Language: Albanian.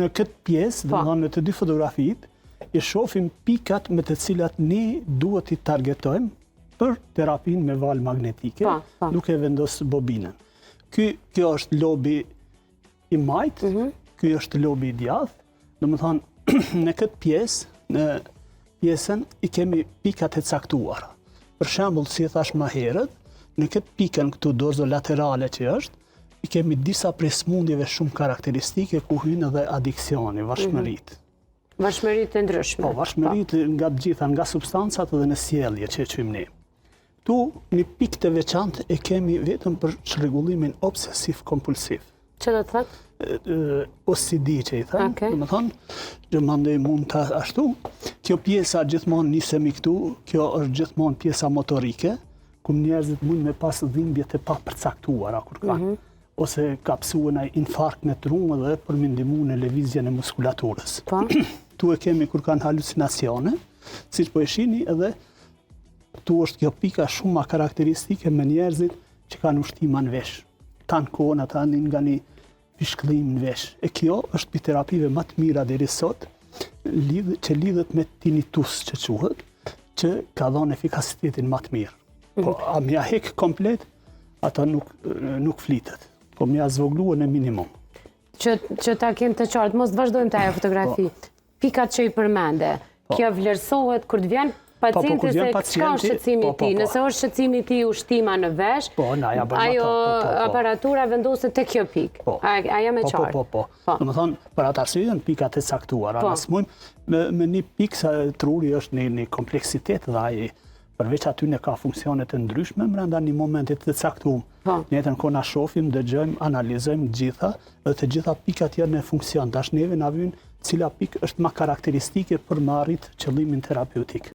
Në këtë pjesë, po. domethënë në të dy fotografitë, i shofim pikat me të cilat ne duhet t'i targetojmë për terapinë me valë magnetike, po, po. duke vendos bobinën. Ky, kjo është lobi i majtë, mm -hmm. ky është lobi i djathtë, domethënë, në këtë pjesë, në pjesën i kemi pikat e caktuara. Për shembull, si e thash më herët, në këtë pikën këtu dorzolaterale që është, i kemi disa prej smundjeve shumë karakteristike ku hynë edhe adiksioni, varshmëritë. Mm -hmm. Varshmëritë e ndryshme. Po, varshmëritë po. nga të gjitha, nga substancat edhe në sjellje që e quajmë ne. Ktu një pikë të veçantë e kemi vetëm për çrregullimin obsesiv kompulsiv. Që do të thotë? OCD që i thënë, okay. domethënë, që mandej mund të ashtu. Kjo pjesa gjithmonë nisemi këtu, kjo është gjithmonë pjesa motorike, ku njerëzit mund me pas dhimbje të papërcaktuara kur kanë. Mm -hmm. Ose ka pësue naj infarkt në tru dhe për me ndihmu në lëvizjen e muskulaturës. Po. Ktu e kemi kur kanë halucinacione, siç po e shini edhe Ktu është kjo pika shumë ma karakteristike me njerëzit që kanë ushtima në vesh. Tanë kohën ata nin nga një fishkëllim në vesh. E kjo është prej terapive më të mira deri sot, lidh, që lidhet me tinnitus që quhet, që ka dhënë efikasitetin më të mirë. Po, mhm. a m'ja hek komplet, ata nuk, nuk flitet. Po m'ja zvoglu në minimum. Që, që ta kem të qartë, mos të vazhdojmë te ajo fotografi. Po. Pikat që i përmende, po. kjo vlerësohet kur të vjen po, po, pacienti se çka është shqetësimi i tij, nëse është shqetësimi i tij ushtima në vesh, ajo aparatura vendoset te kjo pikë. A jam e qartë? Po, po, po. Domethënë, për atë arsye janë pikat e caktuara. Na s'mujmë me një pikë se truri është një, një kompleksitet dhe ai përveç atyne ka funksione të ndryshme mrenda një momentit të caktuar. Po. Në njëjtën kohë na shohim, dëgjojmë, analizojmë të gjitha dhe të gjitha pikat janë në funksion. Tash neve na vyn cila pikë është më karakteristike për me arrit qëllimin terapeutik.